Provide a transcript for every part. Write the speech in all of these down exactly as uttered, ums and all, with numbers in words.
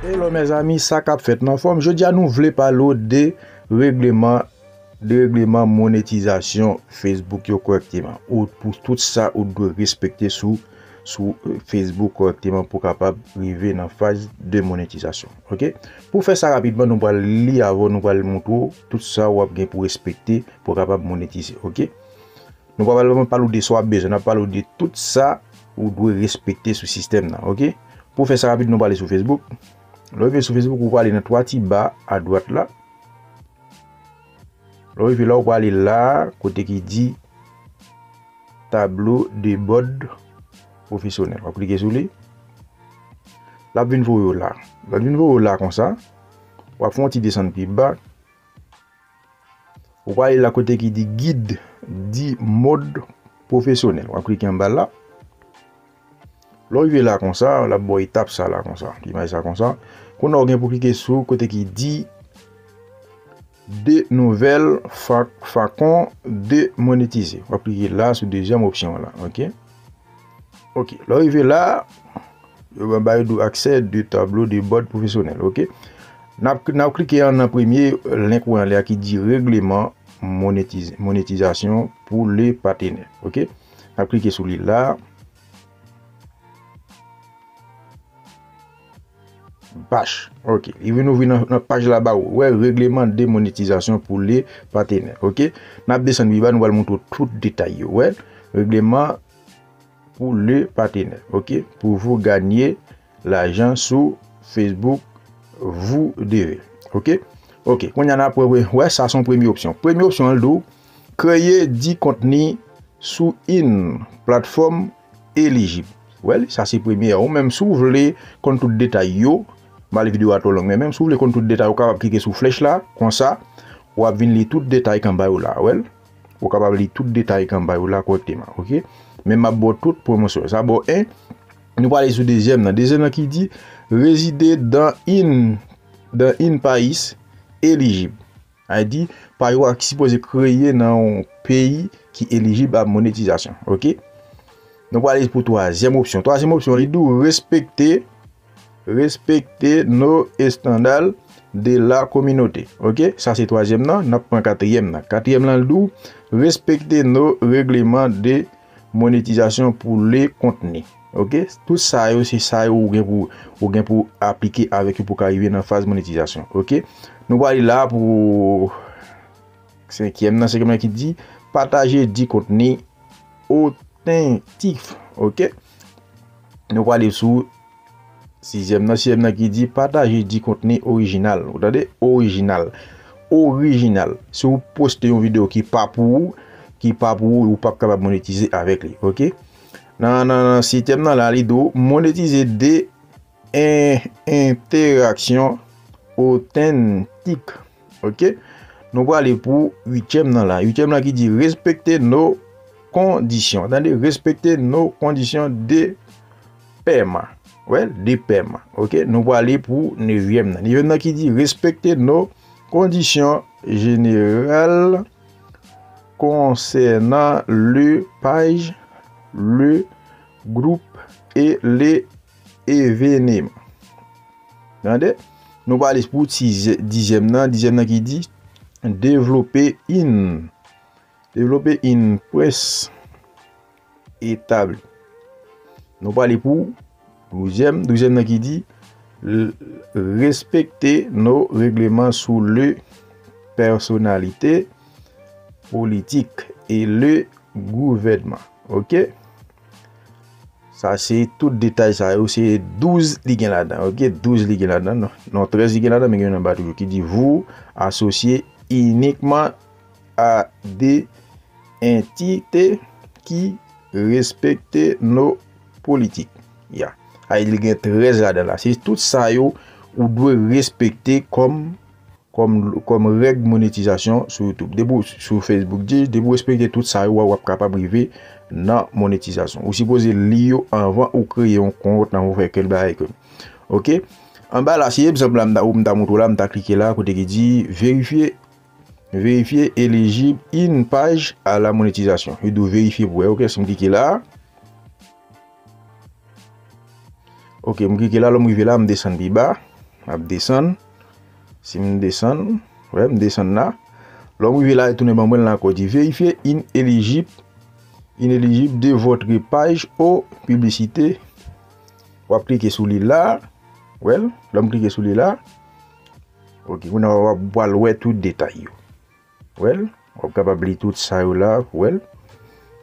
Hello mezanmi, sa k ap fèt nan fòm? Jodi a nou vle pale w de regleman, de regleman monetizasyon Facebook yo kòrèkteman. Ou pou tout sa ou dwe respekte sou, sou, euh, Facebook kòrèkteman pou kapab rive nan faz de monetizasyon. Oke? Pou fè sa rapidman, nou pral li avè w, nou pral montre w tout sa w ap gen pou respekte pou kapab monetize. Oke? Nou pa pral pale w de sa w ap bezwen, n ap pale w de tout sa ou dwe respekte sou sistèm nan, oke? Pou fè sa rapid, nou prale sou Facebook. Lè w rive sou Facebook, ou prale nan twa ti ba adwat la. Lè w rive la, ou prale la, kote ki di tablo de bòd pwofesyonèl. W ap klike sou li. L ap vin voye w la. Lè l vin voye w la konsa, w ap fè yon ti desann pi ba. Ou prale la kote ki di guide du mode professionnel. W ap klike anba la. Lè w rive la konsa, l ap ba w etap sa la konsa. Imaj sa konsa. Kounye a w gen pou klike sou kote ki di de nouvelles fa-, façons de monétiser. W ap klike la sou dezyèm opsyon la. Oke? Oke. Lè w rive la, yo ba, ba yo di w accès de tableau de bord professionnel. Oke. N ap, n ap klike an nan premye link ou anlè a ki di règleman monetiz-, monetizasyon pou le patenè. Oke. N ap klike sou li la. Paj. Oke. Li vin ouvri nan, nan paj la ba ou. Wè, règleman de monetizasyon pou le patenè. Oke. N ap desann pi ba, nou pral montre w tout detay yo. Wè, règleman pour le partenaire, oke, pour vous gagner l'argent sur Facebook, vous devez, oke. Oke, kounye a n ap wè, wè, sa se yon premye opsyon. Premye opsyon an, l di w, créer du contenu sur une plateforme éligible. Wè, sa se premye a. Ou menm, si w vle konn tout detay yo, m ale videyo a twò long, men menm si w vle konn tout detay, ou kapab klike sou flèch la, konsa, w ap vin li tout detay k anba yo la, wè. Ou kapab li tout detay k anba yo la kòrèkteman, oke? Men m ap ba w tout pwomosyon. Sa ba w en, nou prale sou dezyèm nan. Dezyèm nan ki di, résider dans une, dans un pays éligible. Sa vle di, pa yo a sipoze kreye nan yon peyi ki elijib a monetizasyon, oke? Nou prale pou twazyèm opsyon. Twazyèm opsyon, li di w respekte respecter nos standards de la communauté. Oke, sa se twazyèm nan, n ap pran katriyèm nan. Katriyèm nan, l di w, respecter nos règlements de monétisation pour le contenu. Oke, tout sa yo, se sa yo ou gen pou, ou gen pou aplike avèk yo pou ka rive nan faz monetizasyon. Oke, nou prale la pou senkyèm nan, senkyèm nan ki di, partager du contenu authentique. Oke, nou prale sou sizyèm nan, sizyèm nan ki di partager du contenu original. Ou tande? Orijinal. Orijinal. Si w poste yon videyo ki pa pou ou, ki pa pou ou, ou p ap kapab monetize avèk li. Oke? Nan, nan, nan sityèm nan la, li di w monétiser des in-, interactions authentiques. Oke? Nou prale pou uityèm nan la. Uityèm nan ki di respecter nos conditions. Tande, respecter nos conditions de paiement. Wè, de paiement. Oke, nou prale pou nevyèm nan. Nevyèm nan ki di respecter nos conditions générales concernant le page, le groupe et les événements. Tande? Nou prale pou dizyèm nan, dizyèm nan ki di développer une, développer une presse établie. Nou prale pou douzyèm, douzyèm nan ki di l-, respecter nos règlements sur le personnalité politique et le gouvernement. Oke? Sa se tout detay sa yo, se douz li gen ladan, oke? Douz li gen ladan, non, non, trèz li gen ladan, men gen yon anba toujou ki di vous associer uniquement à des entités qui respectent nos politiques. Ya. Ay, li gen trèz ladan la. Se tout sa yo ou dwe respekte kòm, kòm, kòm règ monetizasyon sou YouTube. Depi w sou Facebook, di, depi w respekte tout sa yo, w ap kapab rive nan monetizasyon. Ou sipoze li yo anvan ou kreye yon kont, nan ou fè kèl bagay ke. Oke? Anba la, se egzanp la, m ta, m ta montre w la, m ta klike la, kote ki di verifye, vérifier éligible une page à la monétisation. Li di w verifye pou wè, oke, si m klike la. Oke, m klike la, lè m rive la, m desann pi ba. M ap desann. Si m desann, wè, m desann la. Lè w rive la, li tounen ban mwen l la ankò, di vérifier ineligible, ineligible de votre page aux publicités. W ap klike sou li la. Wè l, lè m klike sou li la. Ok, kounye a w ap pral wè tout detay yo. Wè l, w ap kapab li tout sa yo la, wè l.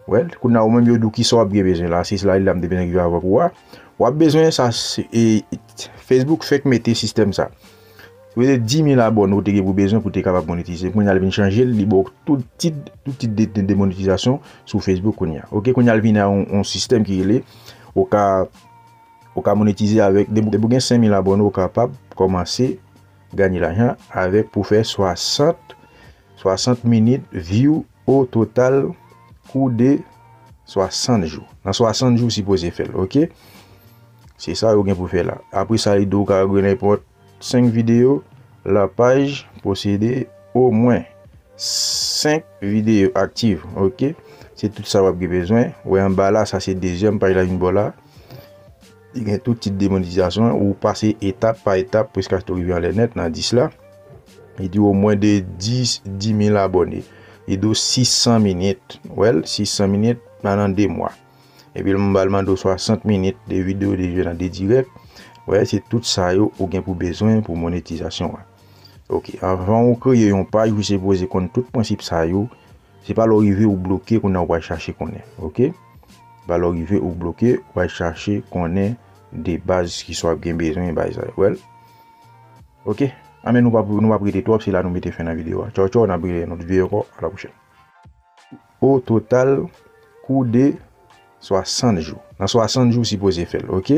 Wè l, kounye a ou menm yo di w kisa w ap gen bezwen la. Se la, la m te byen rive avèk ou a. W ap bezwen sa, se, e, Facebook fèk mete sistèm sa. Ou te di mil abòne ou te gen pou bezwen pou te kapab monetize. Kounye a l vin chanje l, li ba w tout tit, tout tit de, de, de monetizasyon sou Facebook kounye a. Ok, kounye a l vin a yon, yon sistèm ki rele, ou ka, ou ka monetize avèk, depi, depi w gen senk mil abòne, ou kapab kòmanse ganye lajan avèk pou fè swasant, swasant minit view au total kou de swasant jou. Nan swasant jou, sipoze fè l, ok? Se sa yo gen pou fè la. Apre sa, li di w ka gen nenpòt senk videyo, la page possède au moins cinq vidéos actives, ok? Se tout sa w ap gen bezwen. Wè anba la, sa se dezyèm paj la vin bò la. Li gen tout tit de monetizasyon. Ou pase etap pa etap, preskaske w rive anlè nèt nan dis la. Li di w au moins de dis, dis mil abòne. Li di w sis san minit. Wè l, sis san minit pandan de mwa. Epi l ba l mande w swasant minit de videyo de jwe nan de dirèk. Wè, se tout sa yo ou gen pou bezwen pou monetizasyon an. Ok, anvan ou kreye yon paj, ou sipoze konn tout prensip sa yo. Se pa lè w rive ou bloke kounye a ou pral chache konnen. Ok? Se pa lè w rive ou bloke, ou pral chache konnen de baz ki sa w ap gen bezwen, bagay sa yo. Wè l? Ok? Anben nou p ap, nou p ap rete twòp, se la nou mete fen nan videyo a. Tchaw, tchaw, n ap rele yon lòt videyo ankò. A la pwochèn. Au total, kou de swasant jou. Nan swasant jou, sipoze fè l, ok?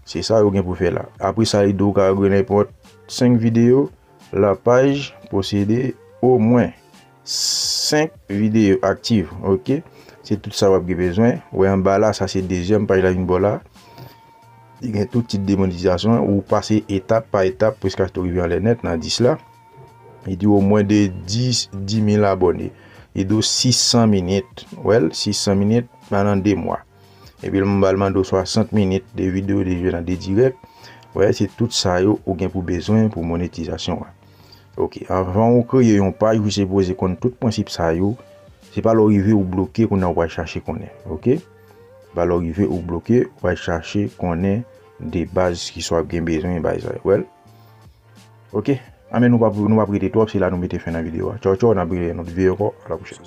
Se sa yo gen pou fè la. Apre sa, li di w ka gen nenpòt senk videyo, la page possède au moins cinq vidéos actives, ok? Se tout sa w ap gen bezwen. Wè anba la, sa se dezyèm paj la vin bò la. Li gen tout tit de monetizasyon. Ou pase etap pa etap, preskaske w rive anlè nèt nan dis la. Li di w au moins de dis, dis mil abòne. Li di w sis san minit. Wè l, sis san minit pandan de mwa. Epi l ba l mande w swasant minit de videyo de jwe nan de dirèk. Wè, se tout sa yo ou gen pou bezwen pou monetizasyon an. Ok, anvan ou kreye yon paj, ou sipoze konn tout prensip sa yo. Se pa lè w rive ou bloke kounye a ou pral chache konnen. Ok? Se pa lè w rive ou bloke, ou pral chache konnen de baz ki sa w ap gen bezwen, bagay sa yo. Wè l? Ok? Anben nou p ap, nou p ap rete twòp, se la nou mete fen nan videyo a. Tchaw, tchaw, n ap rele yon lòt videyo ankò. A la pwochèn.